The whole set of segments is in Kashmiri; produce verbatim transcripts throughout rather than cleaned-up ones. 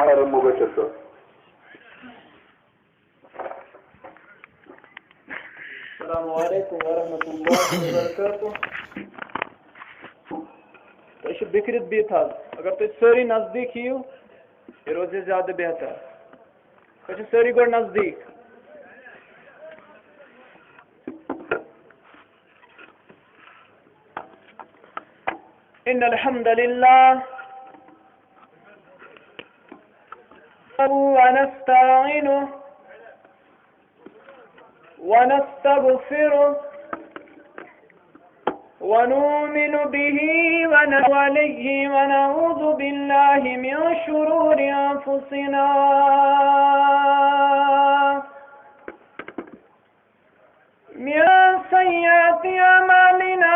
آرام مبشر صٲب۔ السلام علیکم ورحمۃ اللہ وبرکاتہ۔ تُہۍ چھِو بِکھرِتھ بِہِتھ حظ۔ اگر تُہۍ سٲری نزدیٖک یِیِو، یہِ روزِ زیادٕ بہتر۔ تُہۍ چھِو سٲری گۄڈٕ نزدیٖک۔ إن الحمد لله ونستعينه ونستغفره ونؤمن به ونعليه ونعوذ بالله من شرور أنفسنا من سيئات أعمالنا،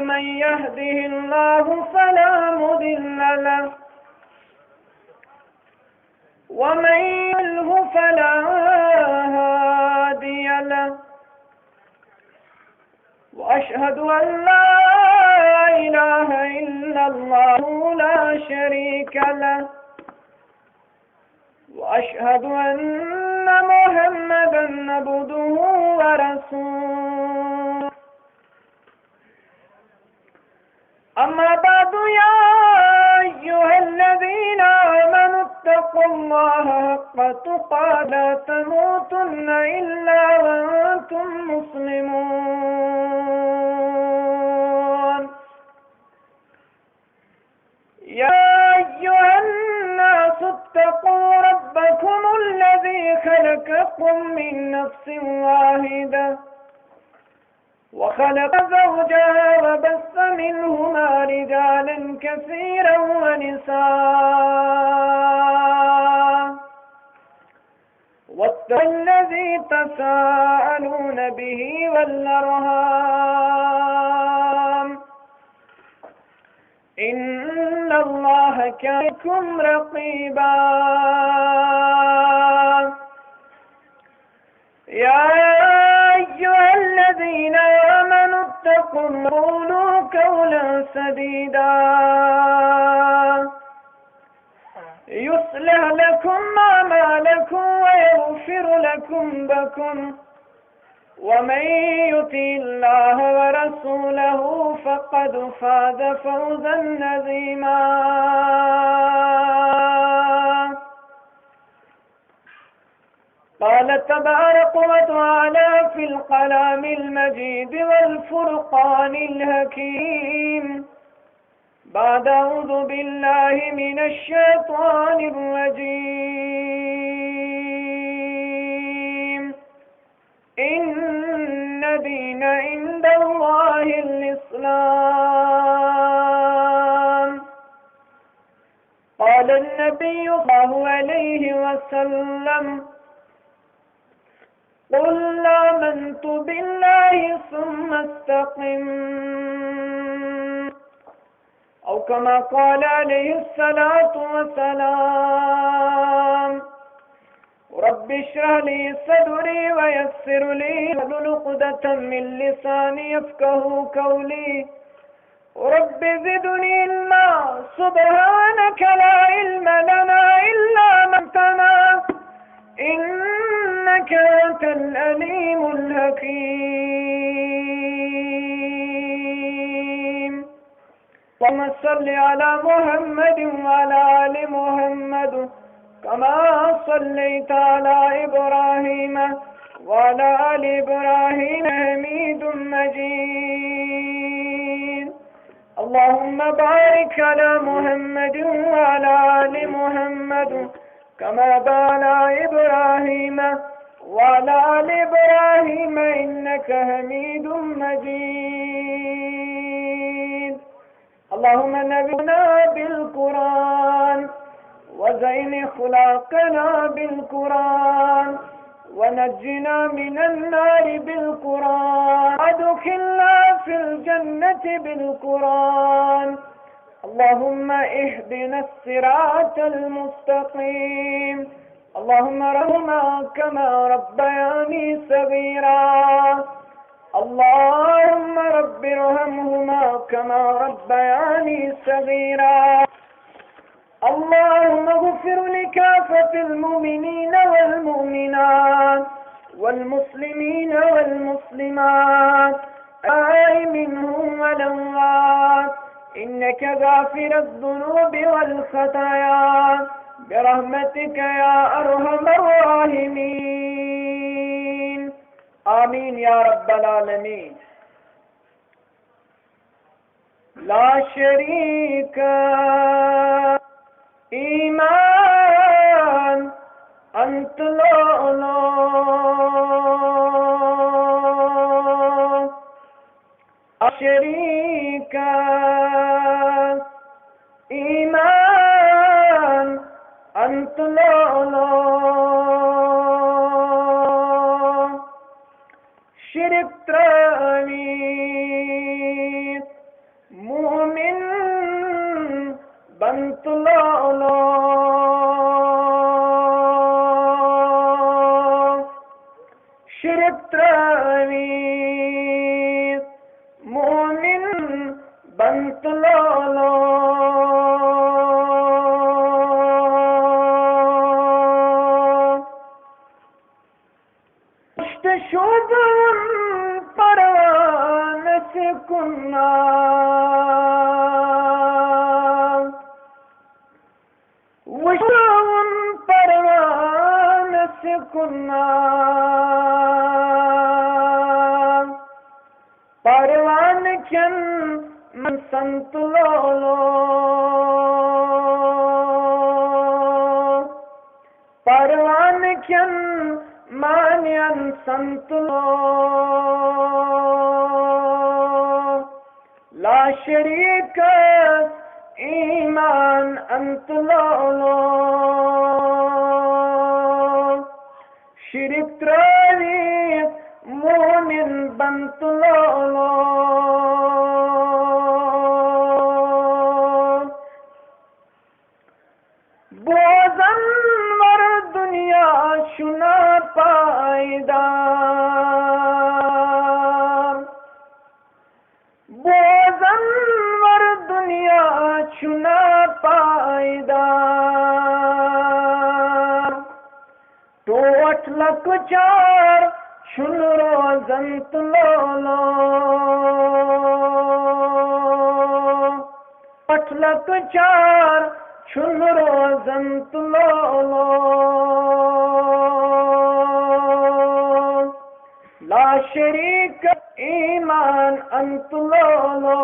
من يهده الله فلا مضل له ومن يضلله فلا هادي له، وأشهد أن لا إله إلا الله لا شريك له، وأشهد أن محمدا عبده ورسوله. أما بعد، يا أيها الذين آمنوا اتقوا الله حق تقاته ولا تموتن إلا وأنتم مسلمون. يا أيها الناس اتقوا ربكم الذي خلقكم من نفس واحدة وخلق زوجها وبث منهما رجالا كثيرا ونساء واتقوا الذي تساءلون به والأرحام إن الله كان عليكم رقيبا. يا أيها الذين آمنوا اتقوا الله وقولوا قولا سديدا يصلح لكم أعمالكم ويغفر لكم ذنوبكم ومن يطع الله ورسوله فقد فاز فوزا عظيما. قال تبارك وتعالى في الكلام المجيد والفرقان الحكيم بعد أعوذ بالله من الشيطان الرجيم. إن الدين عند الله الإسلام. قال النبي صلى الله عليه وسلم: قل آمنت بالله ثم استقم. أو كما قال عليه الصلاة والسلام. رب اشرح لي صدري ويسر لي واحلل عقدة من لساني يفقهوا قولي. رب زدني علما. سبحانك لا علم لنا إلا ما علمتنا إنك أنت العليم الحكيم. اللهم صل على محمد وعلى آل محمد كما صليت على إبراهيم وعلى آل إبراهيم حميد مجيد. اللهم بارك على محمد وعلى آل محمد كما باركت على إبراهيم وعلى آل إبراهيم إنك حميد مجيد. اللهم نبئنا بالقرآن وزين أخلاقنا بالقرآن ونجنا من النار بالقرآن وأدخلنا في الجنة بالقرآن. اللهم اهدنا الصراط المستقيم. اللهم ارحمهما كما ربياني صغيرا. اللهم رب ارحمهما كما ربياني صغيرا. اللهم اغفر لكافة المؤمنين والمؤمنات والمسلمين والمسلمات الأحياء منهم والأموات، إنك غافر الذنوب والخطايا، برحمتك يا أرحم الراحمين. آمين يا رب العالمين. لا شريك إيمان أنت لؤلؤ. لا شريك إيمان أنت لؤلؤ. شرک ترٲوِتھ مومن بنت لولو۔ شرک ترٲوِتھ مومن بنت لولو۔ وُچھتہٕ شوٗبوُن پروانس کُن۔ وُچھتہٕ شوٗبوُن پروانس کُن۔ پروانہٕ کٮ۪ن منسن تُلولو۔ پروانہٕ کٮ۪ن مانین سن تُلو۔ لا شریک ایمان انت لولو۔ شرک ترٲوِتھ مومن بنت لولو۔ بوزن ور دنیا چھُنا پائیدار۔ بوزن ور دنیا چھُنا پائیدار۔ ٹوٹھ لۄکچار چھُنہٕ روزان تہٕ لولو۔ ٹوٹھ لۄکچار چھُنہٕ روزان تہٕ لولو۔ لا شریک ایمان انت لولو۔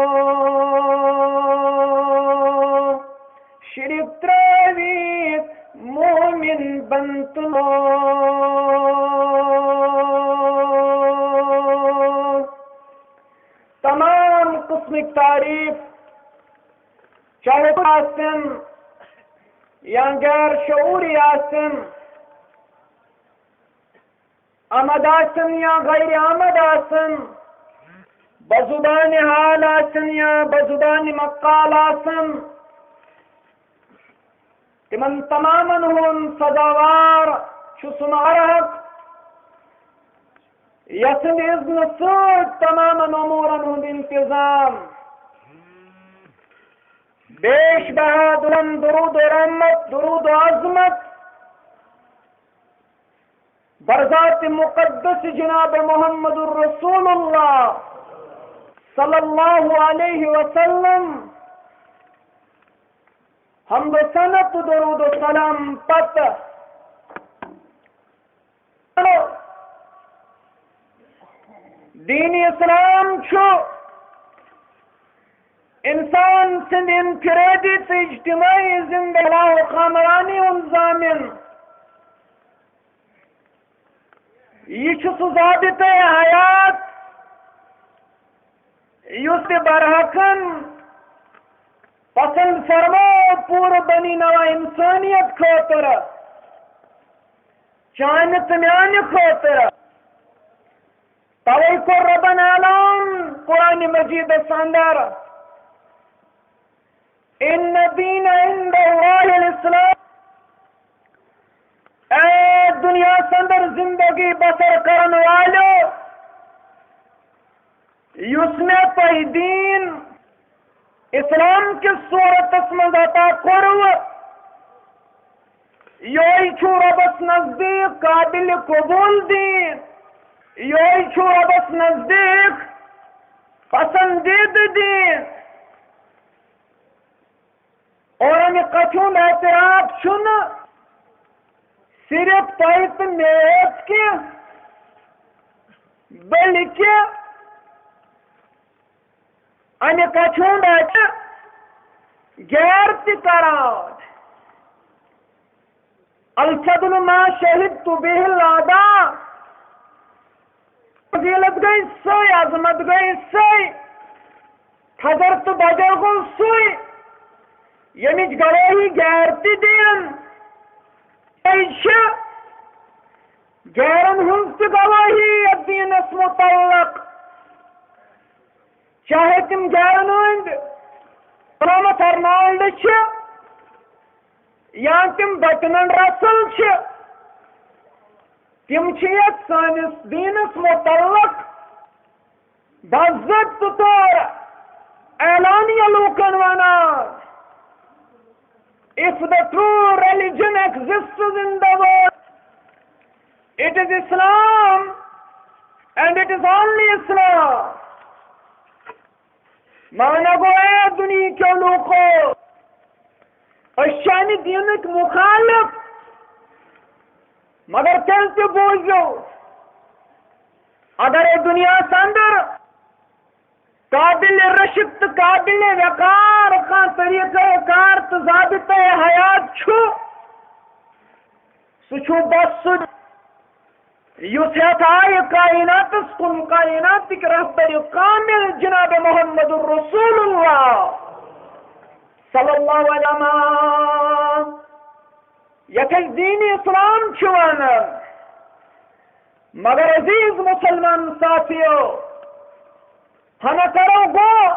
شرک ترٲوِتھ مومن بنت لولو۔ تمام قسمٕکۍ تعریف، چاہے آسن یا غیر شعوری آسن، آمد آسن یا غیر آمد آسن، بزبان حال آسن یا بزبان مقال آسن، تِمن تمامن ہُنٛد سزاوار چھُ سُہ مارحق، یَسٕنٛدِ اِذنہٕ سۭتۍ تمامن امورن ہُنٛد انتظام۔ بیش بہا درود و رحمت، درود و عظمت بر ذات مقدس جناب محمد رسول اللہ صلی اللہ علیہ وسلم۔ حمد و ثنا تہٕ درود و سلام پتہٕ۔ دین اسلام چھُ انسان سٕنٛدِ انفرادی تہٕ اجتماعی زندگی و خاندانی ہُنٛد ضامن۔ یہِ چھُ سُہ ضابطہ حیات یُس تہِ برحقن پسند فرمو پوٗرٕ بنی نوع انسانیت خٲطرٕ، چانہِ تہٕ میانہِ خٲطرٕ۔ توے کوٚر ربن اعلیٰ ہن قرآن مجیدس اندر، ان الدین عند اللہ الاسلام۔ اے دنیاہس اندر زندگی بسر کرن والیو، یُس مےٚ تۄہہِ دیٖن اسلام کِس صورتس منٛز عطا کوٚروٕ، یہوے چھُ رۄبس نزدیٖک قابل قبول دیٖن۔ یہوے چھُ رۄبس نزدیٖک پسندیدٕ دیٖن۔ اور امہِ کتھِ ہُنٛد اعتراف چھُنہٕ صرف تۄہہِ تہٕ مےٚ یوت کینٛہہ، بلکہِ امہِ کتھِ ہُنٛد اَتہِ غیر تہِ کران۔ الفضل ما شہدت به الأعداء۔ فضیلت گٔے سۄے، عظمت گٔے سۄے، تھزر تہٕ بجر گوٚو سُے، ییٚمِچ گوٲہی غیر تہِ دِن۔ بیٚیہِ چھِ غیرن ہٕنٛز تہِ گوٲہی یتھ دیٖنس متعلق، چاہے تِم غیرن ہٕنٛدۍ محمد ارنالڈ چھِ یا تِم بٹنن رسل چھِ، تِم چھِ یتھ سٲنِس دیٖنس متعلق باضٲبطہٕ طور اعلانیہ لوٗکن ونان، "If the true religion exists in the world, it is Islam and it is only Islam." مانا گوٚو، اے دُنیہکیو لوٗکو، أسۍ چھِ اَمہِ دیٖنٕکۍ مُخالِف، مگر تیٚلہِ تہِ بوٗزِو، اگرے دُنیاہَس اندر قابل رشک تہٕ قابل وقار کانٛہہ طریقہ کار تہٕ ضابطہ حیات چھُ، سُہ چھُ بس سُہ، یُس ہیٚتھ آیہِ کائناتس کُن، کائناتٕکۍ رہبر کامل جناب محمد رسول اللہ صلی اللہ علیہ وسلم، یتھ أسۍ دین اسلام چھِ ونان۔ مگر عزیز مسلمان ساتھیو، ہنا کرو گوٚو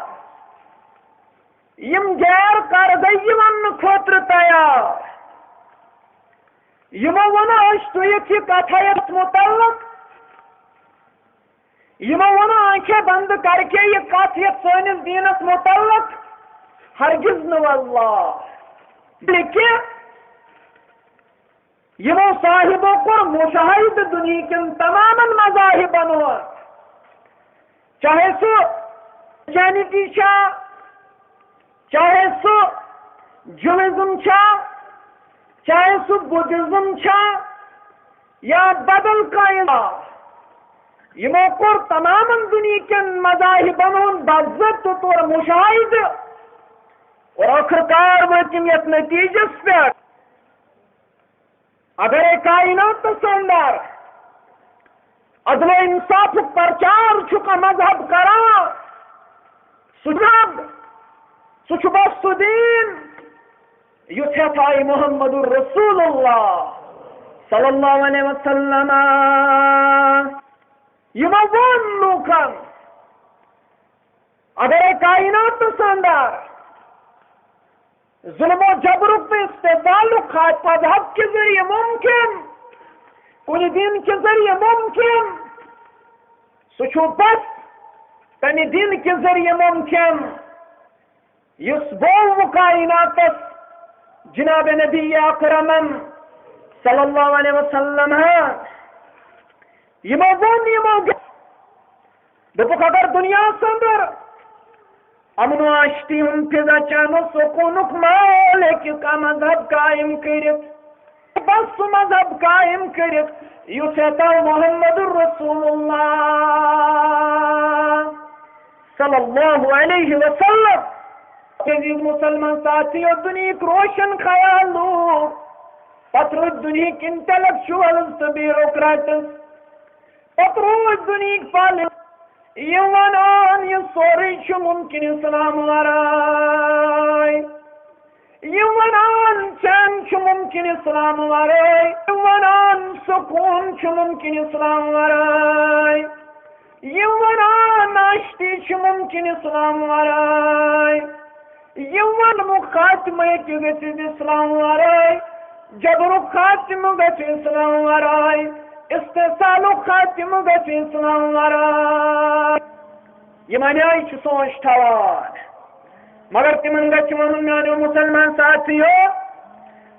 یِم غیر کر گٔے یہِ وننہٕ خٲطرٕ تیار۔ یِمو ووٚن، أسۍ تُہِتھ یہِ کتھا یتھ متعلق، یِمو ووٚن، آنکھیں بند کر کے یہِ کتھ یتھ سٲنِس دیٖنس متعلق، ہرگز نہٕ واللہ۔ بلکہِ یِمو صاحبو کوٚر مشاہدٕ دُنیہکٮ۪ن تمامن مذاہبن ہُنٛد، چاہے سُہ کرسچینٹی چھا، چاہے سُہ جوٗازم چھا، چاہے سُہ بدھزم چھا، یا بدل کانٛہہ، یِمو کوٚر تمامن دُنیہکٮ۪ن مذاہبن ہُنٛد باضٲبطہٕ طور مشاہدٕ، اور ٲخٕر کار وٲتۍ یِم یتھ نتیجس پٮ۪ٹھ، اگرے کائناتس اندر عدل و انصافُک پرچار چھُ کانٛہہ مذہب کران، سُہ مذہب، سُہ چھُ بس سُہ دیٖن، یُس ہیٚتھ آیہِ محمد رسول اللہ صلی اللہ علیہ وسلم۔ یِمو ووٚن لوٗکن، اگرے کائناتس اندر ظلم و جبرُک تہٕ استحصالُک خاتمہٕ مذہب کہِ ذٔریعہٕ مُمکِن، کُنہِ دیٖن کہِ ذٔریعہٕ مُمکِن، سُہ چھُ بس تَمہِ دیٖن کہِ ذٔریعہٕ مُمکِن، یُس بوو کائناتس جناب نبی اکرمن صلی اللہ علیہ وسلم۔ یِمو ووٚن، یِمو گٔے دوٚپُکھ، اگر دُنیاہَس اندر امن و آشتی ہُنٛد فضا چانو سکوٗنُک ماحول ہیٚکہِ کانٛہہ مذہب قائم کٔرِتھ، بس سُہ مذہب قائم کٔرِتھ یُس ہیٚتھ آو محمد رسول اللہ صلی اللہ علیہ وسلم۔ عزیز مسلمان ساتھیو، دُنیہٕکۍ روشن خیال لوٗکھ، پتہٕ روٗدۍ دُنیہٕکۍ intellectuals تہٕ bureaucrats، پتہٕ روٗدۍ دُنیہٕکۍ پالِس، یِم ونان، یہِ سورُے چھُ مُمکِن اسلام ورٲے۔ یِم ونان، چین چھُ مُمکِن اسلام ورٲے۔ یِم ونان، سکوٗن چھُ مُمکِن اسلام ورٲے۔ یِم ونان، آشتی چھُ مُمکِن اسلام ورٲے۔ یِم وننُک خاتمہٕ ہیٚکہِ گٔژھِتھ اسلام ورٲے۔ جبرُک خاتمہٕ گژھِ اسلام ورٲے۔ استحصالُک خاتمہٕ گژھِ اسلام ورٲے۔ یِم اَمہِ آیہِ چھِ سونٛچ تھاوان۔ مگر تِمن گژھِ وَنُن، میٛانیو مُسلمان ساتھیو،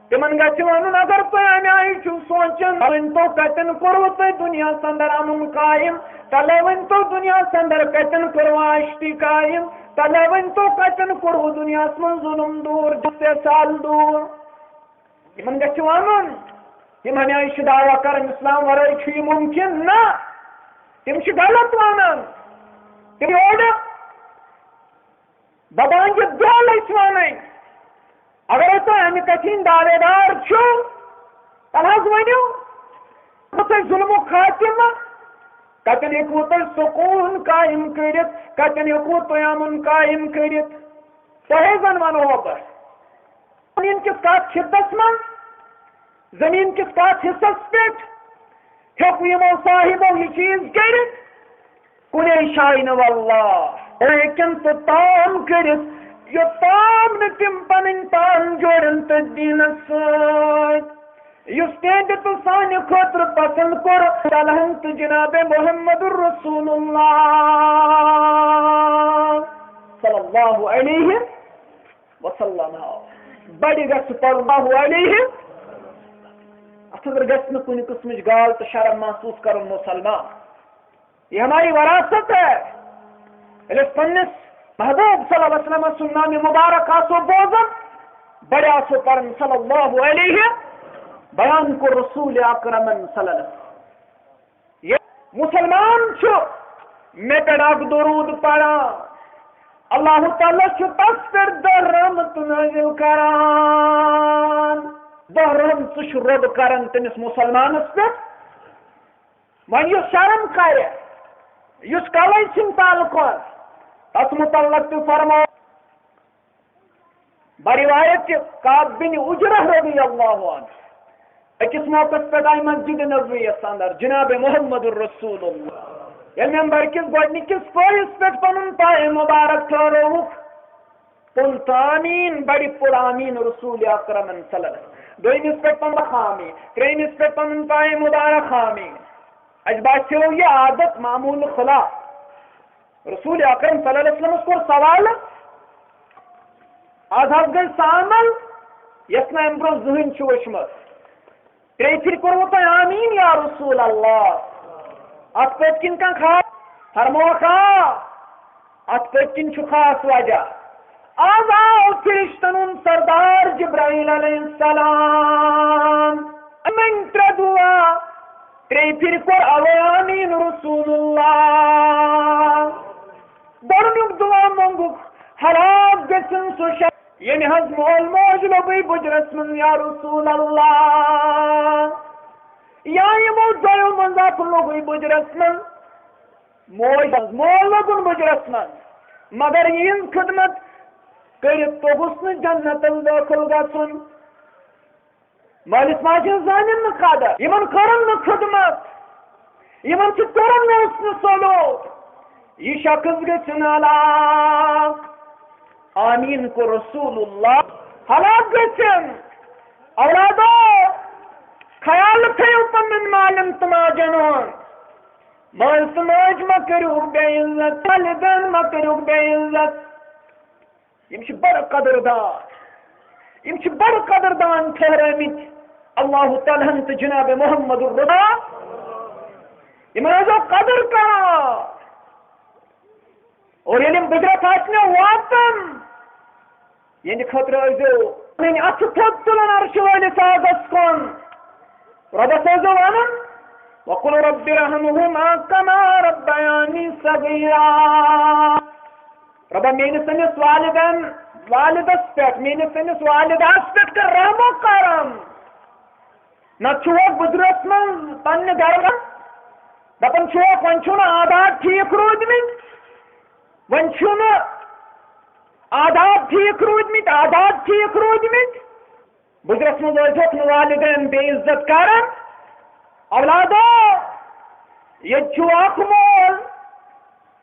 تِمن گژھِ ونُن، اگر تُہۍ امہِ آیہِ چھِو سونٛچان، ؤنۍ تو کتٮ۪ن کوٚروٕ تۄہہِ دُنیاہس اندر امُن قائم؟ تلے ؤنۍ تو دُنیاہس اندر کتٮ۪ن کوٚروٕ آشتی قائم؟ تلے ؤنۍ تو کتٮ۪ن کوٚروٕ دُنیاہس منٛز ظلم دوٗر، جستحصال دوٗر؟ یِمن گژھِ ونُن، یِم ہمیشہِ چھِ دعویٰ کران، اسلام ورٲے چھُ یہِ ممکن۔ نہ، تِم چھِ غلط ونان۔ تِم یورٕ ببانگہِ دۄہ لٔگۍ وَنٕنۍ۔ اگرے تُہۍ اَمہِ کَتھِ ہٕنٛدۍ دعوے دار چھِو، تَلہٕ حظ ؤنِو، کوٚت تۄہہِ ظُلمُک خاتمہٕ؟ کَتٮ۪ن ہیٚکوٕ تُہۍ سکوٗن قٲیِم کٔرِتھ؟ کَتٮ۪ن ہیٚکوٕ تُہۍ اَمُن قٲیِم کٔرِتھ؟ تۄہے زَن وَنہو بہٕ۔ زٔمیٖن کِس کَتھ خطس منٛز، زٔمیٖن کِس کَتھ حصس پٮ۪ٹھ ہیوٚک یِمو صاحبو یہِ چیٖز کٔرِتھ؟ کُنے جایہِ نہٕ واللہ۔ لیکن تہٕ تام کٔرِتھ، یوٚتام نہٕ تِم پنٕنۍ پان جوڑن تہٕ دیٖنس سۭتۍ، یُس تِہنٛدِ تہٕ سانہِ خٲطرٕ پسند کوٚر، الحمد جناب محمد رسول اللہ صلی اللہ علیہ وسلم۔ بڑِ گژھِ پرُن اللہ علیہ۔ اتھ اندر گژھِ نہٕ کُنہِ قٕسمٕچ گال تہٕ شرم محسوس کرُن مسلمان۔ یہ ہماری وراثت ہے۔ ییٚلہِ أسۍ پننِس محبوب صلی اللہ علیہ وسلم سُنٛد نام مبارک آسو بوزان، بڑِ آسو پران صلی اللہ علیہ، بیان کوٚر رسول اکرمن صلی اللہ علیہ وسلم۔ یہ مسلمان چھُ مےٚ پٮ۪ٹھ اکھ درود پران، اللہ تعالیٰ چھُ تس پٮ۪ٹھ دہ رحمت نازل کران۔ دہ رحمت چھُ رب کران تٔمِس مسلمانس پٮ۪ٹھ۔ وۄنۍ یُس شرم کرِ، یُس کلے ژھٕنہِ تل کُن، تس متعلق تہِ فرمو۔ بروایت چھِ کعب بن عجرہ رضی اللہ عنہ۔ أکِس موقعس پٮ۪ٹھ آیہِ مسجد نبویَس اندر جناب محمد رسول اللہ۔ ییٚلہِ ممبر کِس گۄڈٕنِکِس پٲہِس پٮ۪ٹھ پنُن پایہِ مبارک ٹھہرٲوُکھ، پوٚل تہٕ آمیٖن، بڑِ پوٚل آمیٖن رسول اکرمن صلی اللہ علیہ وسلم۔ دوٚیمِس پٮ۪ٹھ پنُن آمیٖن، ترٛیٚیمِس پٮ۪ٹھ پنُن پایہِ مبارک آمیٖن۔ اَسہِ باسیو یہِ عادت معمول خلاف۔ رسول اکرم صلی اللہ علیہ وسلمس کوٚر سوال، از حظ گٔے سۄ عمل یۄس نہٕ امہِ برونٛہہ زٕہٕنۍ چھِ وٕچھمٕژ۔ ترٛیٚیہِ پھِرِ کوٚروٕ تۄہہِ آمیٖن یا رسول اللہ؟ اتھ پٔتۍ کِنۍ کانٛہہ خاص؟ فرمووکھ، آ، اتھ پٔتۍ کِنۍ چھُ خاص وجہ۔ از آو فرشتن ہُنٛد سردار جبرائیل علیہ السلام۔ یِمن ترٛےٚ دُعا، ترٛیٚیہِ پھِرِ کوٚر اوے آمیٖن رسول اللہ۔ گۄڈٕنیُک دُعا مۄنٛگُکھ، ہلاک گٔژھِن سُہ شخص، ییٚمۍ حظ مول موج لوٚبٕے بُجرس منٛز یا رسول اللہ۔ یا یِمو دۄیو منٛز اکھ لوٚگُے بُجرس منٛز، موج حظ مول لوٚگُن بُجرس منٛز، مگر یِہٕنٛز خدمت کٔرِتھ توٚگُس نہٕ جنتس دٲخل گژھُن۔ مٲلِس ماجہِ ہٕنٛز زانن نہٕ قدر، یِمن کٔرٕن نہٕ خدمت، یِمن سۭتۍ کوٚرُن نہٕ حُسنُ سلوک، یہِ شخص گژھِ ہلاک۔ آمیٖن کوٚر رسول اللہ۔ ہلاک گژھن۔ اولادو، خیال تھٲیِو پننٮ۪ن مالٮ۪ن تہٕ ماجن ہُنٛد۔ مٲلۍ تہٕ مٲج مہ کٔرِو بے عزت، والدین مہ کٔرِو بے عزت۔ یِم چھِ بڑٕ قدردان، یِم چھِ بڑٕ قدردان ٹھہرٲمٕتۍ اللہ تعالیٰ ہن تہٕ جناب محمد الرسول۔ یِمن ٲسۍزیو قدر کران۔ اور ییٚلہِ یِم بُجرس آسہِ مےٚ واتان، یِہنٛدِ خٲطرٕ ٲسۍزیو پنٕنۍ اَتھٕ تھوٚد تُلان عرشہِ وٲلِس آزس کُن۔ رۄبس ٲسۍزیو وَنان، وَقُل رَبِّ ارْحَمْهُمَا كَمَا رَبَّيَانِي صَغِيرًا۔ رۄبا، میٲنِس أمِس والدن، والدس پٮ۪ٹھ، میٲنِس أمِس والدس پٮ۪ٹھ کر رحم و کرم۔ نتہٕ چھُ وۄنۍ بُجرس منٛز پننہِ گرٕ منٛز دپان چھُ، وۄنۍ چھُنہٕ عادات ٹھیٖک روٗدمٕتۍ، وۄنۍ چھُنہٕ عادات ٹھیٖک روٗدمٕتۍ، عادات ٹھیٖک روٗدمٕتۍ۔ بُجرس منٛز ٲسۍزیوکھ نہٕ والدین بے عزت کران۔ اولادو، ییٚتہِ چھُ اکھ مول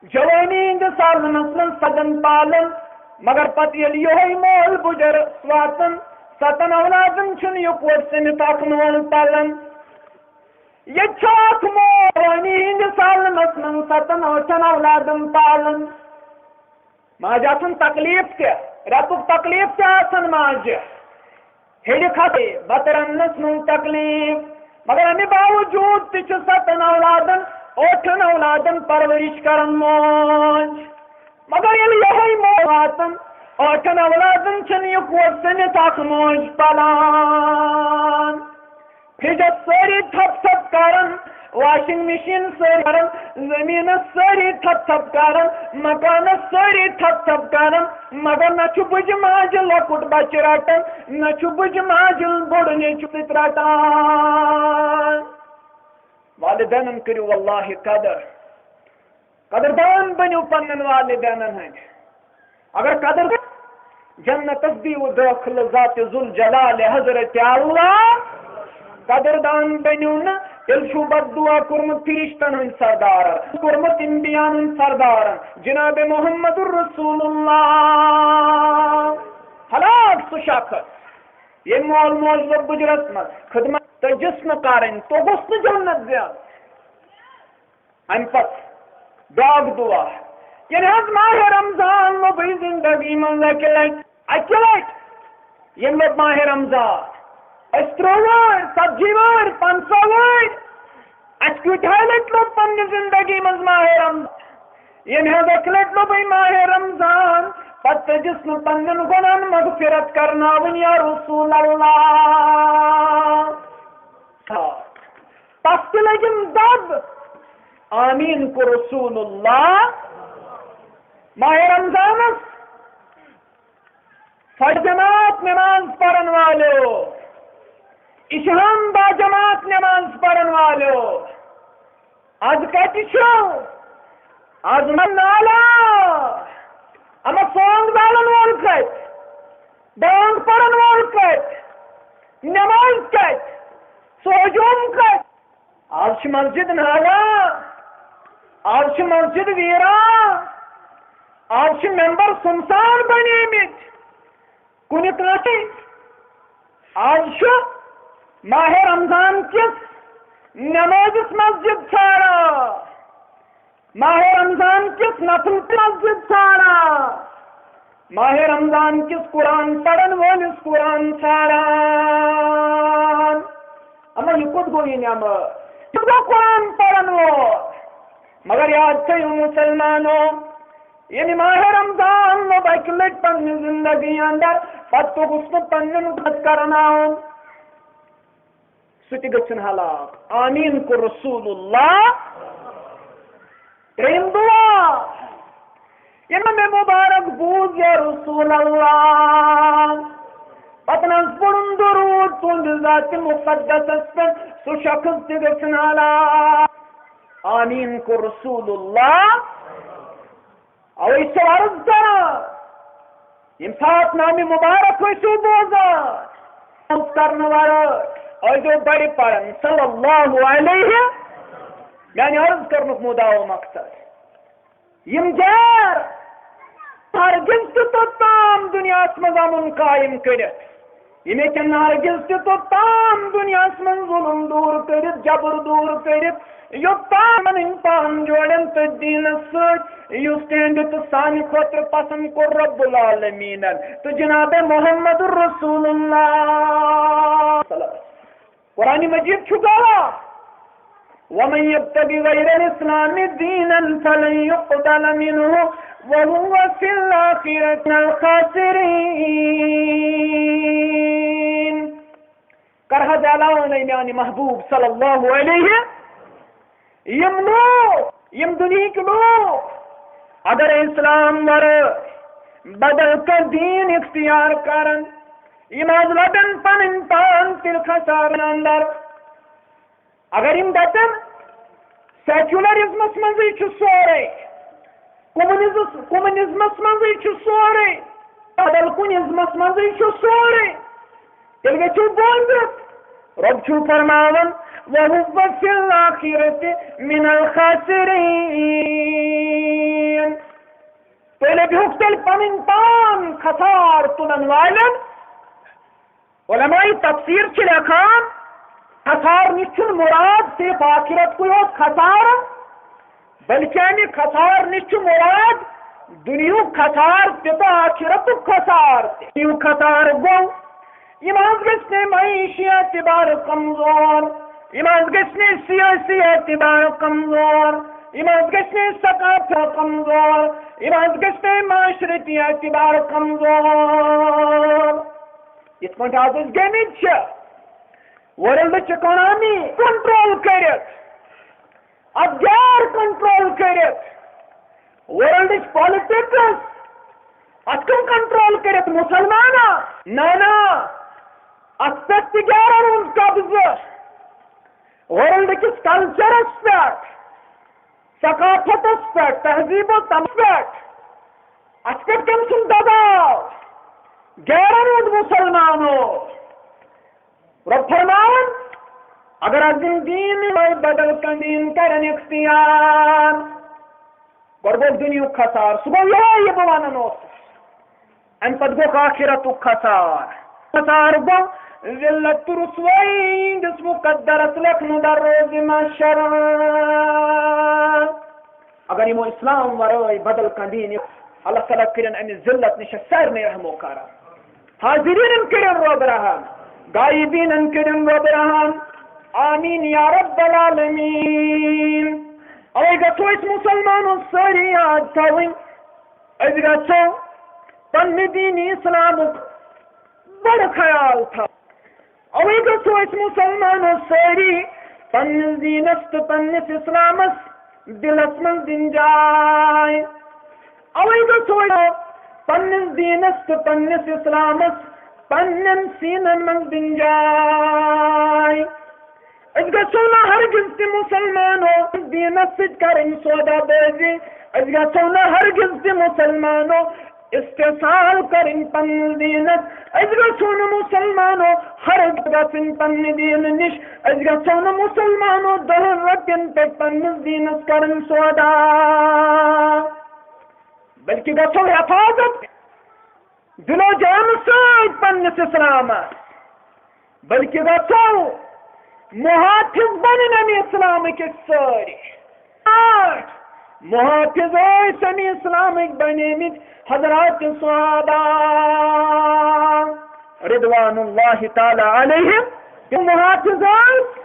جوٲنی ہٕنٛدِس عالمس منٛز ستن پالان، مگر پتہٕ ییٚلہِ یِہوٚے مول بُجرس واتان، ستن اولادن چھُنہٕ یِکوٹہٕ سٔمِتھ اکھ مول پالان۔ ییٚتہِ چھُ اکھ مول جوٲنی ہٕنٛدِس عالمس منٛز ستن ٲٹھن اولادن پالان۔ ماجہِ آسان تکلیف تہِ، رٮ۪تُک تکلیف تہِ آسان ماجہِ۔ ہیٚرِ کھسے بتہٕ رننس منٛز تکلیف، مگر امہِ باوجود تہِ چھِ ستن اولادن، ٲٹھن اولادن پرورش کران موج۔ مگر ییٚلہِ یِہوٚے موج واتان، ٲٹھن اولادن چھِنہٕ یہِ کۄس سٔنِتھ اکھ موج پلان۔ فرجس سٲری تھپ تھپ کران، واشنگ مشین سٲری کران، زٔمیٖنس سٲری تھپ تھپ کران، مکانس سٲری تھپ تھپ کران، مگر نہ چھُ بٕجہِ ماجہِ لۄکُٹ بچہِ رٹان، نہ چھُ بٕجہِ ماجہِ بوٚڑ نیٚچوٗ سۭتۍ رٹان۔ والدینن کٔرِو واللہ قدر، قدردان بٔنِو پننٮ۪ن والدینن ہٕنٛدۍ۔ اگر قدر جنتس دیٖوٕ دٲخلہٕ ذات ذوالجلال حضرت اللہ، قدردان بٔنِو نہٕ، تیٚلہِ چھُو بد دعا کوٚرمُت فرشتن ہٕنٛدۍ سردارن، کوٚرمُت انبیاہن ہٕنٛدۍ سردارن، جناب محمد رسول اللہ۔ ہلاک سُہ شخص، ییٚمۍ مول موج لوٚگ بُجرس منٛز خدمت تہٕ جسمہٕ کرٕنۍ، توٚگُس نہٕ جنت زینُن۔ امہِ پتہٕ بیٛاکھ دعا، ییٚلہِ حظ ماہِ رمضان لوٚبٕے زندگی منٛز اکہِ لٹہِ، اکہِ لٹہِ ییٚمہِ لوٚب ماہِ رمضان، أسۍ ترٛوٚو وٲرۍ، ژتجی وٲرۍ، پنٛژاہ وٲرۍ، اَسہِ کۭتیٛاہ لٹہِ لوٚب پننہِ زندگی منٛز ماہِ رمضان؟ ییٚمہِ حظ اکہِ لٹہِ لوٚبٕے ماہِ رمضان، پتہٕ تٔجِس نہٕ پننٮ۪ن گۄناہن مغفرت کرناوٕنۍ یا رسول اللہ۔ تس تہِ لٔجِم دب۔ آمیٖن کوٚر رسول اللہ۔ ماہِ رمضانس فجر جماعت نماز پرن والیو، عشاہن با جماعت نماز پرن والیو، از کتہِ چھِو؟ از ما نالا؟ اما سونگ زالن وول کتہِ؟ بانگ پرن وول کتہِ؟ نماز کتہِ؟ سُہ ہجوم کتہِ؟ از چھِ مسجد نالا، از چھِ مسجد ویران، از چھِ ممبر سُنسان بنیمٕتۍ۔ کُنہِ کٲنٛسہِ۔ از چھُ ماہِ رمضان کِس نمازِ مسجد ژھانڈان، ماہِ رمضان کِس نفل مسجد ژھانڈان، ماہِ رمضان کِس قرآن پرن وٲلِس قرآن ژھانڈان۔ اما یہِ کوٚت گوٚو یہِ نعمت؟ یہِ کوٚت گوٚو قرآن پرن وول؟ مگر یاد تھٲیِو مسلمانو، ییٚلہِ ماہِ رمضان لوٚب اکہِ لٹہِ پننہِ زندگی اندر، پتہٕ توٚگُس نہٕ پننٮ۪ن غلط کرناوُن، سُہ تہِ گٔژھِن ہلاک۔ آمیٖن کوٚر رسول اللہ۔ ترٛیٚیِم دعا، ییٚلہِ مےٚ مُبارک بوٗز یا رسول اللہ، پتہٕ نہ حظ پوٚرُن درود تُہنٛدِ ذاتِ مُقدسس پٮ۪ٹھ، سُہ شخص تہِ گٔژھِن ہلاک۔ آمیٖن کوٚر رسول اللہ۔ اوے چھُسو عرض کران، ییٚمہِ ساتہٕ نامِ مُبارک ٲسِو بوزان، عرض کرنہٕ ورٲے ٲسۍزیو بڑِ پران صلی اللہ علیہ۔ میانہِ عرض کرنُک مُدعا و مقصد، یِم غیر ہرگز تہِ توٚتام دُنیاہس منٛز امُن قٲیِم کٔرِتھ، یِم ہیٚکن نہٕ ہرگز تہِ توٚتام دُنیاہس منٛز ظُلُم دوٗر کٔرِتھ، جبر دوٗر کٔرِتھ، یوٚتام پنٕنۍ پان جوڑن تٔتھۍ دیٖنس سۭتۍ، یُس تِہنٛدِ تہٕ سانہِ خٲطرٕ پسنٛد کوٚر رب العالمیٖنن تہٕ جناب محمد رسول اللہ۔ قرآن مجید چھُ گواہ، ومن یبتغ غیر الاسلام دینا فلن یقبل منه وهو فی الاخرة من الخاسرین۔ کر حظ اعلان اے میانہِ محبوب صلی اللہ علیہ، یِم لوٗکھ، یِم دُنہِکۍ لوٗکھ، اگر اسلام ورٲے بدل کانٛہہ دیٖن اختیار کرن، یِم حظ لبن پنٕنۍ پان تیٚلہِ خسارن اندر۔ اگر یِم دپن سیکولرزمس منٛزٕے چھُ سورُے، کمونزس-، کمونزمس منٛزٕے چھُ سورُے، بدل کُنہِ ازمس منٛزٕے چھُ سورُے، تیٚلہِ گٔژھِو بوٗزِتھ، رۄب چھُ فرماوان، وَهُوَ فِي الْآخِرَةِ مِنَ الْخَاسِرِينَ۔ تُہۍ لٔبِہُکھ تیٚلہِ پنٕنۍ پان خسار تُلن والٮ۪ن۔ علماء تفسیر چھِ لیکھان، خسار نِش چھُنہٕ مُراد صرف آخرت کُے یوت خسار، بلکہ امہِ خسار نِش چھُ مُراد دُنیہُک خسار تہِ تہٕ آخرتُک خسار تہِ۔ دُنیہُک خسار گوٚو یِم حظ گژھِ نہٕ معٲشی اعتبار کمزور، یِم حظ گژھِ نہٕ سیٲسی اعتبار کمزور، یِم حظ گژھِ نہٕ ثقافت کمزور، یِم حظ گژھِ نہٕ معاشرتی اعتبار کمزور۔ یِتھ پٲٹھۍ حظ أسۍ گٔمٕتۍ چھِ ورلڈٕچ اِکانامی کنٹرول کٔرِتھ، اَتھ غیر کنٹرول کٔرِتھ، ورلڈٕچ پالیٹکس، اَتھ کم کنٹرول کٔرِتھ؟ مُسلمانا؟ نہ، نہ، اَتھ پٮ۪ٹھ تہِ غیرن ہُنٛد قبضہٕ، ورلڈ کِس کلچرس پٮ۪ٹھ، ثقافتس پٮ۪ٹھ، تہذیب و تمدنس پٮ۪ٹھ، اَتھ پٮ۪ٹھ کٔمۍ سُنٛد دباو؟ غیرن ہُنٛد۔ مُسلمانو، رۄب فرماوان، اگر از یِم دیٖن یِمے بدل کانٛہہ دیٖن کرن اختیار، گۄڈٕ گوٚو دُنیہُک خسار، سُہ گوٚو یِہوٚے یہِ بہٕ ونان اوسُس۔ اَمہِ پتہٕ گوٚو ٲخرتُک خسار۔ خسار گوٚو ذلت تہٕ رسوٲیی ہٕنٛدِس مقدرس لیکھنہٕ در روزِ محشر۔ اگر یِمو اسلام ورٲے بدل کانٛہہ دیٖن، اللہ تعالیٰ کٔرِن اَمہِ ذلت نِش سارنٕے رحم و کرم۔ حاضریٖنن کٔرِن رۄب رحم، غایبیٖنن کٔرِن رۄب رحم۔ آمین یا رب العالمین۔ اوے گژھو أسۍ مُسلمانو سٲری یاد تھاوٕنۍ، أسۍ گژھو پننہِ دیٖنِ اسلامُک بڑٕ خیال تھاوُن۔ اوے گژھو أسۍ مُسلمانو سٲری پننِس دیٖنس تہٕ پننِس اسلامس دِلس منٛز دِنۍ جاے۔ اوے گژھو أسۍ پننِس دیٖنس تہٕ پننِس اسلامس پننٮ۪ن سیٖنن منٛز دِنۍ جاے۔ أسۍ گژھو نہٕ ہرگز تہِ مُسلمانو دیٖنس سۭتۍ کرٕنۍ سودا بٲزی۔ أسۍ گژھو نہٕ ہرگز تہِ مُسلمانو استحصال کرٕنۍ پننِس دیٖنس۔ أسۍ گژھو نہٕ مُسلمانو ہرگز گژھٕنۍ پننہِ دیٖنہٕ نِش۔ أسۍ گژھو نہٕ مُسلمانو دَہن رۄپین پٮ۪ٹھ پننِس دیٖنس کرٕنۍ سودا، بلکہِ گژھو حفاظت دِلو جانہٕ سۭتۍ پننِس اسلامس، بلکہِ گژھو محافظ بنٕنۍ اَمہِ اسلامٕکۍ أسۍ سٲری۔ محافظ ٲسۍ اَمہِ اسلامٕکۍ بنیمٕتۍ حضرات صحابہ رضوان اللہ تعالیٰ علیہم۔ تِم محافظ ٲسۍ،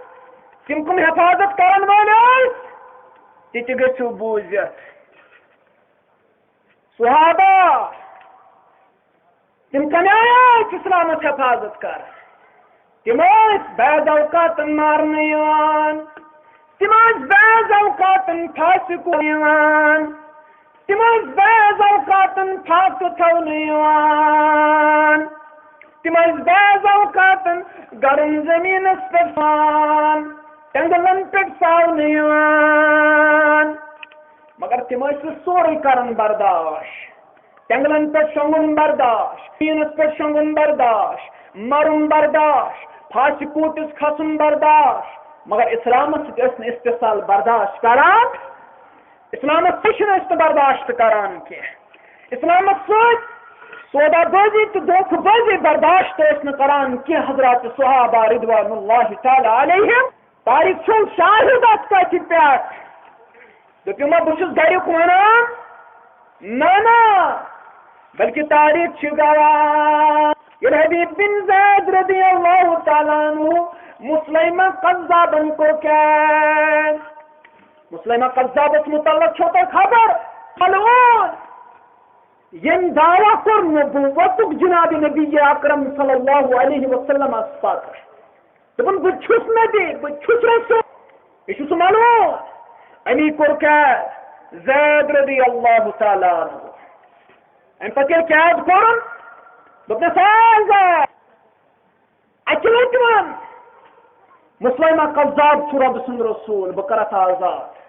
تِم کٕم حفاظت کرن وٲلۍ ٲسۍ، تہِ تہِ گٔژھِو بوٗزِتھ۔ صحابہ، تِم کَمہِ آیہِ ٲسۍ اِسلامَس حفاظت کران؟ تِم ٲسۍ بعض اوقاتن مارنہٕ یِوان، تِم ٲسۍ بعض اوقاتن پھاسہِ کُن یِوان، تِم ٲسۍ بعض اوقاتن پھاسہٕ تھاونہٕ یِوان، تِم ٲسۍ بعض اوقاتن گرم زٔمیٖنَس پٮ۪ٹھ سان، ٹٮ۪نٛگلَن پٮ۪ٹھ ساونہٕ یِوان۔ مگر تِم ٲسۍ سُہ سورُے کران برداش، ٹٮ۪نٛگلَن پٮ۪ٹھ شۄنٛگُن برداش، ٹیٖنَس پٮ۪ٹھ شۄنٛگُن برداش، مَرُن برداش، پھاسہِ کوٗٹِس کھسُن برداش۔ مگر اِسلامَس سۭتۍ ٲسۍ نہٕ استحصال برداش کران۔ اِسلامَس سۭتۍ چھِنہٕ أسۍ نہٕ برداشت کران کینٛہہ۔ اِسلامَس سۭتۍ سودا بٲزی تہٕ دھوکہٕ بٲزی برداشت ٲسۍ نہٕ کران کینٛہہ۔ حضرات صحابہ رضوان اللہ تعالیٰ علیہم، تاریخ چھُ شاہد اَتھ کَتھِ پٮ۪ٹھ۔ دوٚپُن، ما بہٕ چھُس گَریُک وَنان؟ نہ، نہ، بلکہِ تاریخ چھِ گواہ۔ ییٚلہِ حبیب بن زید رضی اللہ تعالیٰ عنہ مسلمہ قذابن کوٚر کیٛاہ؟ مسلمہ قذابس متعلق چھو تۄہہِ خبر؟ ملعون، ییٚمۍ دعویٰ کوٚر نبوتُک جناب نبی اکرم صلی اللہ علیہ وسلم پتہٕ۔ دوٚپُن، بہٕ چھُس نبی، بہٕ چھُس رسول۔ یہِ چھُ سُہ ملعون۔ أمی کوٚر کیٛاہ؟ زید رضی اللہ تعالیٰ عنہ۔ اَمہِ پتہٕ ییٚلہِ قید کوٚرُن، دوٚپنَس، ہے زید، اَکہِ لَٹہِ وَن، مسلمہ قذاب چھُ رۄبہٕ سُنٛد رسول، بہٕ کَرَتھ آزاد۔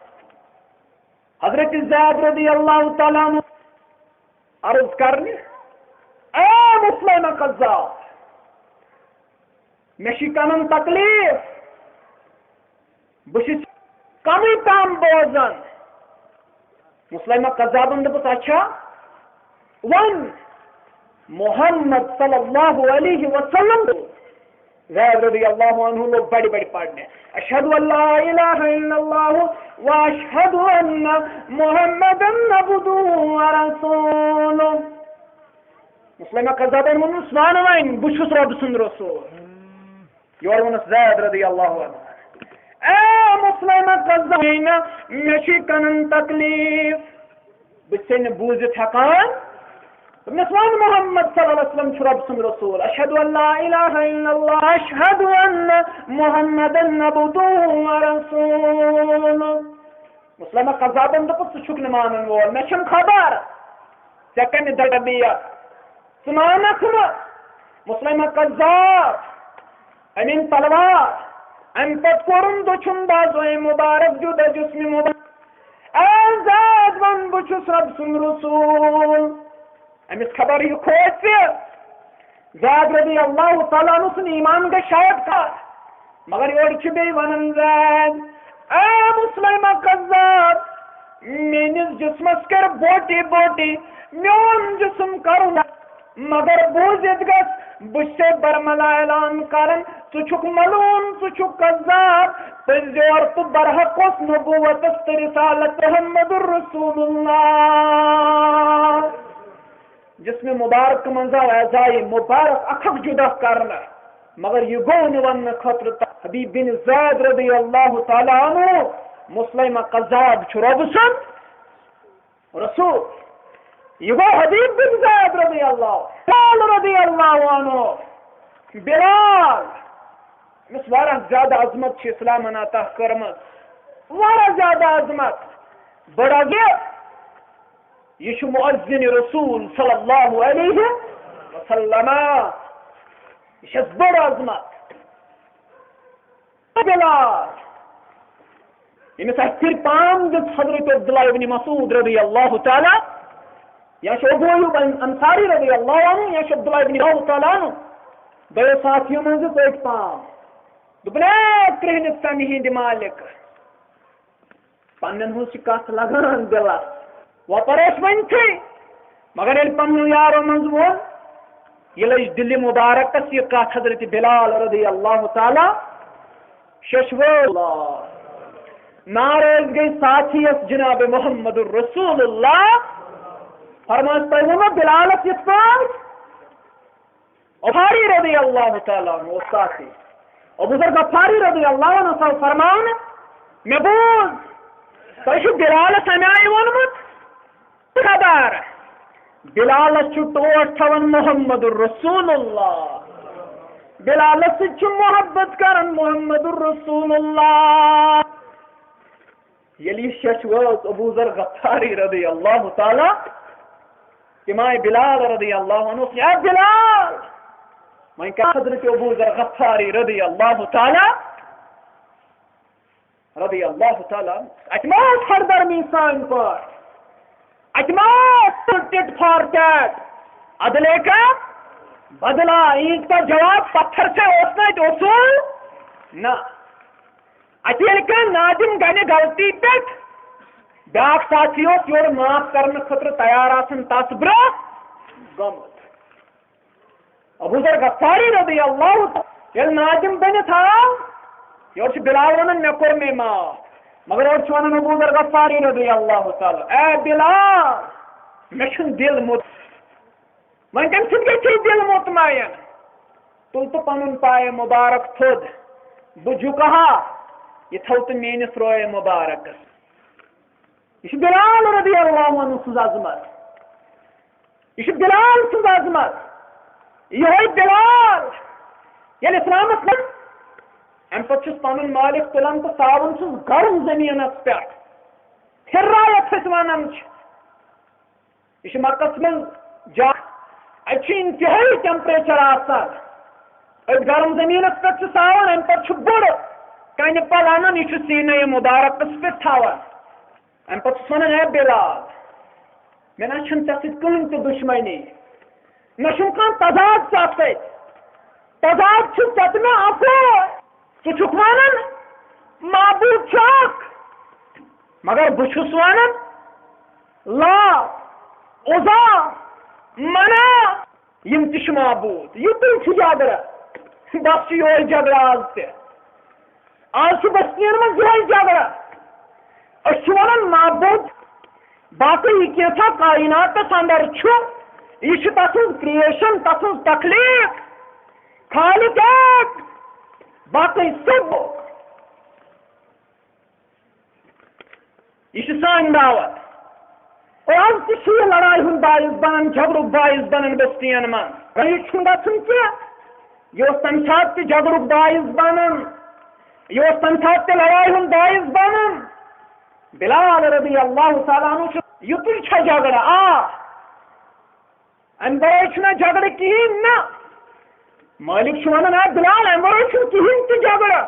حضرت زید رضی اللہ تعالیٰ عنہ عرض کرنہِ، اے مسلمہ قذاب، مےٚ چھِ کَنَن تکلیٖف، بہٕ چھُس کمٕے پہم بوزان۔ مسلمہ قذابن دوٚپُس، اچھا، وَن محمد صلی اللہ علیہ وسلم۔ زید رضی اللہ عنہ لوگ بڑِ بڑِ پڑھنہِ، اشہد ان لا الہ الا اللہ و اشہد ان محمدا عبدہ و رسولہ۔ مسلمہ قذابن ووٚنُس، "وَن وۄنۍ، بہٕ چھُس رۄب سُنٛد رسول۔" یورٕ ووٚنُس زید رضی اللہ عنہ، "اے مسلمہ قذاب، مےٚ چھُے کَنَن تکلیٖف، بہٕ چھُسے نہٕ بوٗزِتھ ہٮ۪کان۔" دوٚپنَس، "وَن محمد صلی اللہ علیہ وسلم چھُ رۄب سُنٛد رسول، اشہد ان لا الہ الا اللہ، اشہد ان محمدن عبدہ و رسولہ۔" مسلمہ قذابن دوٚپُس، "ژٕ چھُکھ نہٕ مانن وول، مےٚ چھَنہٕ خبر ژےٚ کَمہِ دَبیَتھ۔ ژٕ مانکھ نہٕ۔" مسلمہ قذاب أنِن تلوار، اَمہِ پتہٕ کوٚرُن دٔچھُن بازوے مُبارک جُدا جسمِ مُبارک۔ "اے زید، وَن بہٕ چھُس رۄب سُنٛد رسول۔" أمِس خبر یہِ کھوژِ۔ زید رضی اللہ تعالیٰ عنہ سُنٛد ایمان گژھِ شاید کَتھ، مگر یورٕ چھُ بیٚیہِ وَنان زید، "اے مسلمہ قذاب، میٲنِس جسمس کر بوٹی بوٹی، میون جسم کرُن، مگر بوٗزِتھ گژھ، بہٕ چھُسے برملا اعلان کران، ژٕ چھُکھ ملعون، ژٕ چھُکھ قذاب، پٔزۍ یور تہٕ برحق اوس نبوتس تہٕ رسالت محمد رسول اللہ۔" جسمِ مبارک منٛز آو اعضائے مبارک اکھ اکھ جدا کرنہٕ، مگر یہِ گوٚو نہٕ وننہٕ خٲطرٕ تہٕ حبیب بن زید رضی اللہ تعالیٰ عنہ، مسلمہ قذاب چھُ رۄب سُنٛد رسول۔ یہِ گوٚو حبیب بن زید رضی اللہ، بلال رضی اللہ عنہ، بلال، أمِس واریاہ زیادٕ عظمت چھِ اسلامن عطا کٔرمٕژ، واریاہ زیادٕ عظمت۔ بٔڑ عظمت۔ یہِ چھُ مؤذن رسول صلی اللہ علیہ وسلم۔ یہِ چھَس بٔڑ عظمت۔ بلال، ییٚمِس اَتھِ پھِرِ پام دِژ حضرت عبداللہ ابن مسعود رضی اللہ تعالیٰ، یا چھُ ابو ایوب انصاری رضی اللہ عنہ، یا چھُ عبداللہ ابن اللہ تعالیٰ عنہ، دۄیو ساتھیو منٛز دِژ أکۍ پام۔ دوٚپُن، "اے کرٛہنہِ ژَمہِ ہِنٛدِ مالِک۔" پننٮ۪ن ہٕنٛز چھِ کتھ لگان دِلس۔ وۄپر ٲس ؤنتھٕے، مگر ییٚلہِ پننیو یارو منٛز ووٚن، یہِ لٔج دِلہِ مبارکس یہِ کتھ حضرت بلال رضی اللہ تعالیٰ ششوٲر۔ ناراض گٔے ساتھی یس جناب محمد رسول اللہ۔ فرمٲیِس، تۄہہِ ووٚنوٕ بلالس یِتھ پٲٹھۍ؟ غفاری رضی اللہ تعالیٰ عنہ اوس ساتھی۔ ابو ذر غفاری رضی اللہ عنہ سا فرماوان، مےٚ بوٗز، تۄہہِ چھُ بلالس اَمہِ آیہِ ووٚنمُت، خبر، بلالس چھُ ٹوٹھ تھاوان محمد رسول اللہ، بلالس سۭتۍ چھُ محبت کران محمد رسول اللہ۔ ییٚلہِ یہِ شیٚچھ وٲژ ابو ذر غفاری رضی اللہ تعالیٰ، تِم آیہِ بلال رضی اللہ عنہ، یا بلال، وۄنۍ کیٛاہ حضرت ابو ذر غفاری رضی اللہ تعالیٰ، رضی اللہ تعالیٰ، اَتہِ ما ٲس ہردرمی سانہِ پٲٹھۍ؟ اَتہِ ما ٲس ٹِٹ فار ٹیٹ؟ عدلے کا بدلہ، اینٹ کا جواب پتھر سے اوس نہ اَتہِ اصوٗل؟ نہ۔ اَتہِ ییٚلہِ کانٛہہ نادِم گنہِ غلطی پٮ۪ٹھ، بیٛاکھ ساتھی اوس یورٕ معاف کرنہٕ خٲطرٕ تیار آسان تَس برٛونٛہہ گوٚمُت۔ ابو ذر غفاری رضی اللہ تعالیٰ ییٚلہِ نادِم بٔنِتھ آو، یورٕ چھُ بلال وَنان، مےٚ کوٚر مے معاف۔ مگر اورٕ چھُ وَنان ابو ذر غفاری رضی اللہ تعالیٰ، اے بلال، مےٚ چھُنہٕ دِل مُت-، وۄنۍ کَمہِ سۭتۍ گژھِ یہِ دِل مطمئن؟ تُل تہٕ پَنُن پایہِ مُبارک تھوٚد، بہٕ جُکہٕ ہا، یہِ تھاو تہٕ میٲنِس رویے مُبارکَس۔ یہِ چھُ بلال رضی اللہ عنہ سٕنٛز عظمت۔ یہِ چھُ بلال سٕنٛز عظمت۔ یِہوٚے بلال، ییٚلہِ اِسلامَس منٛز، اَمہِ پَتہٕ چھُس پَنُن مالِک تُلان تہٕ ساوان چھُس گرم زٔمیٖنَس پٮ۪ٹھ۔ ہِرا یَتھ أسۍ وَنان چھِ۔ یہِ چھُ مَکَس منٛز جاے، اَتہِ چھُ اِنتِہٲیی ٹیمپریچر آسان۔ أتھۍ گرم زٔمیٖنَس پٮ۪ٹھ چھُ ساوان، اَمہِ پَتہٕ چھُ بُڑٕ کَنہِ پَل اَنان، یہِ چھُ سیٖنَے مُبارکَس پٮ۪ٹھ تھاوان۔ اَمہِ پَتہٕ چھُس وَنان، اے بِلال، مےٚ نہ چھُنہٕ ژےٚ سۭتۍ کٕہٕنۍ تہِ دُشمنی، نہ چھُم کانٛہہ تضاد ژےٚ سۭتۍ۔ تضاد چھُ ژےٚ تہٕ مےٚ اَکُے۔ ژٕ چھُکھ وَنان معبوٗد چھُ اَکھ، مگر بہٕ چھُس وَنان لا، عزا، مناع، یِم تہِ چھِ معبوٗد۔ یِتُے چھُ جھگڑٕ۔ بس چھُ یِہوٚے جھگڑٕ آز تہِ۔ آز چھُ بستِین منٛز یِہوٚے جھگڑٕ۔ أسۍ چھِ وَنان معبوٗد، باقٕے یہِ کینٛژھا کائناتس اندر چھُ، یہِ چھِ تَسٕنٛز creation، تَسٕنٛز تخلیٖق۔ خالق ایک، باقٕے سُہ۔ یہِ چھِ سٲنۍ دعوت۔ اور آز تہِ چھُ یہِ لڑایہِ ہُنٛد باعث بنان، جھگڑُک باعث بنان بستین منٛز۔ یہِ چھُنہٕ گژھُن کینٛہہ۔ یہِ اوس تَمہِ ساتہٕ تہِ جھگڑُک باعث بنان، یہِ اوس تَمہِ ساتہٕ تہِ لڑایہِ ہُنٛد باعث بنان۔ بلال رضی اللہ تعالیٰ عنہ چھُ، یُتُے چھا جھگڑٕ؟ آ۔ امہِ ورٲے چھُنہ جھگڑٕ کِہیٖنۍ نہ۔ مٲلِک چھُ ونان، "آ بلال، امہِ ورٲے چھُنہٕ کِہیٖنۍ تہِ جھگڑٕ۔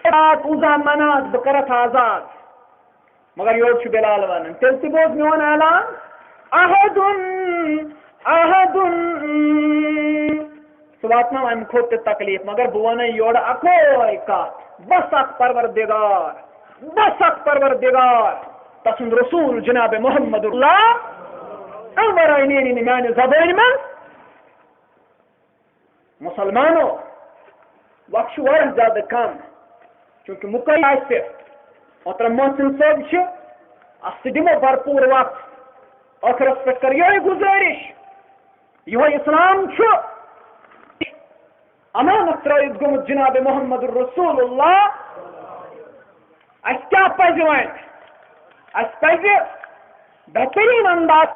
لات، عزیٰ، منات، بہٕ کرتھ آزاد۔" مگر یورٕ چھُ بلال ونان، "تیٚلہِ تہِ بوز میون اعلان، عہد، عہد۔" سُہ واتناو امہِ کھۄتہٕ تہِ تکلیف، مگر بہٕ ونے یورٕ اکوے کتھ، بس اکھ پروردگار، بس اکھ پروردگار، تسُنٛد رسول جناب محمد اللہ، امہِ ورٲے نیرِ نہٕ میانہِ زبٲنۍ منٛز۔ مسلمانو، وقت چھُ واریاہ زیادٕ کم، چونکہ مُکے آسہِ۔ محترم محسن صٲب چھِ، اَتھ سۭتۍ دِمو بھرپوٗر وقت۔ ٲخرس پٮ۪ٹھ کر یِہوٚے گُزٲرِش، یِہوٚے اسلام چھُ امانت ترٲوِتھ گوٚمُت جناب محمد رسول اللہ۔ اَسہِ کیٛاہ پَزِ وۄنۍ؟ اَسہِ پَزِ بہتریٖن انداز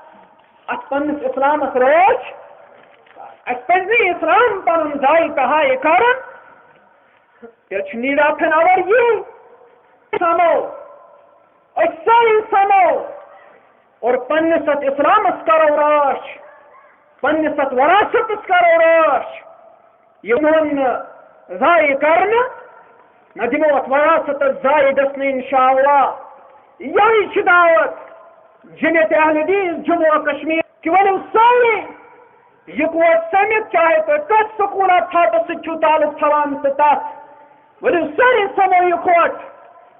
اَتھ پننِس اِسلامَس رٲچھ۔ اَسہِ پَزِ نہٕ اِسلام پَنُن ضایع تہٕ ہایہِ کَرُن۔ تیٚلہِ چھُ need of an hour یی سَمو، أسۍ سٲری سَمو اور پننِس اَتھ اِسلامَس کَرو رٲچھ، پننِس اَتھ وراثتَس کَرو رٲچھ۔ یِمن نہٕ ضایع کرنہٕ، نہ دِمو اتھ وراثتس ضایع گژھنہٕ انشاءاللہ۔ یہے چھِ دعوت جمعیت اہل حدیث جموں و کشمیر کہ ؤلِو سٲری یکوٹ سٔمِتھ، چاہے تُہۍ کتھ سکوٗل آف تھاٹس سۭتۍ چھِو تعلق تھاوان تہٕ تتھ، ؤلِو سٲری سمو یکوٹ،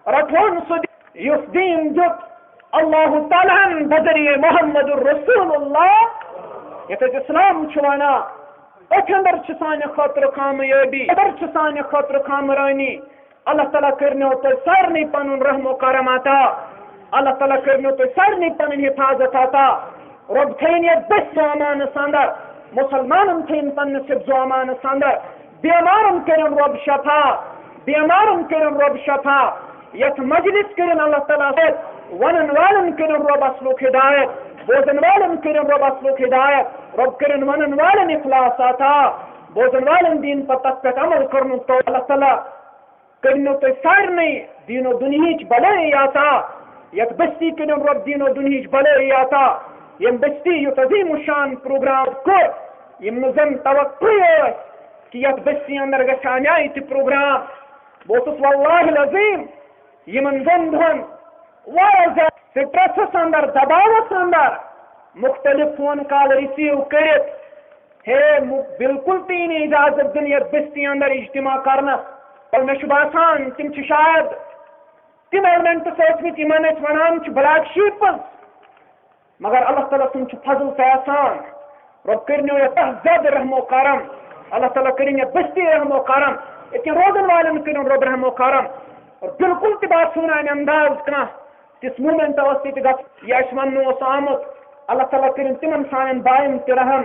رٹہون سُہ یُس دیٖن دیُت اللہ تعالیٰ ہن بذریعہ محمد رسول اللہ، یتھ أسۍ اسلام چھِ ونان۔ أتھۍ اندر چھِ سانہِ خٲطرٕ کامیٲبی، اندر چھِ سانہِ خٲطرٕ کامرٲنی۔ اللہ تعالیٰ کٔرنو تۄہہِ سارنٕے پنُن رحم و کرم عطا۔ اللہ تعالیٰ کٔرنو تۄہہِ سارنٕے پنٕنۍ حفاظت عطا۔ رۄب تھٲیِن یتھ بٔسۍ و امانس اندر، مسلمانن تھٲیِن پننِس حفظ و امانس اندر۔ بیمارن کٔرِن رۄب شفا، بیمارن کٔرِن رۄب شفا۔ یتھ مجلس کٔرِن اللہ تعالیٰ ہدایت، ونن والن کٔرِن رۄب اصلُک ہدایت، بوزن والن کٔرِن رۄب اصلُک ہدایت۔ رۄب کٔرِن ونن والن اخلاص عطا، بوزن والن دِیِن پتہٕ تتھ پٮ۪ٹھ عمل کرنُک توفیق۔ اللہ تعالیٰ کٔرِنو تۄہہِ سارنٕے دیٖن و دُنہِچ بلٲیی عطا۔ یتھ بستی کٔرِن رۄب دیٖن و دُنہِچ بلٲیی عطا۔ ییٚمہِ بستی یُتھ عظیم و شان پروگرام کوٚر، یِم نہٕ زن توقعٕے ٲسۍ کہ یتھ بستی اندر گژھِ ہا امہِ آیہِ تہِ پروگرام۔ بہٕ اوسُس واللہ العظیم یِمن دۄن دۄہن واریاہ زیادٕ سٹریسس اندر، دباوس اندر، مختلف فون کال receive کٔرِتھ، ہے، مُ-، بالکل تہِ یی نہٕ اجازت دِنہٕ یتھ بستی اندر اجتماع کرنس۔ اور مےٚ چھُ باسان، تِم چھِ شاید تِم ایلیمنٹس ٲسمٕتۍ، یِمن أسۍ ونان چھِ بلیک شیپس۔ مگر اللہ تعالیٰ سُنٛد چھُ فضل تہٕ احسان۔ رۄب کٔرِنو یتھ زیادٕ رحم و کرم۔ اللہ تعالیٰ کٔرِن یتھ بستی رحم و کرم۔ ییٚتہِ کٮ۪ن روزن والٮ۪ن کٔرِن رۄب رحم و کرم۔ اور بالکل تہِ باسیو نہٕ امہِ انداز کانٛہہ، تِژھ موٗمینٹ ٲس ییٚتہِ گژھ-، یہِ اَسہِ وننہٕ اوس آمُت۔ اللہ تعالیٰ کٔرِن تِمن سانٮ۪ن باین تہِ رحم،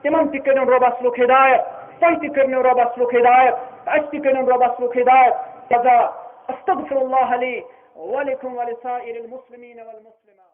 تِمن تہِ کٔرِن رۄب اصلُک ہدایت، تۄہہِ تہِ کٔرِنو رۄب اصلُک ہدایت، تہٕ اَسہِ تہِ کٔرِن رۄب اصلُک ہدایت۔ لہذا استغفر اللہ لی ولکم ولسائر المسلمین والمسلمات۔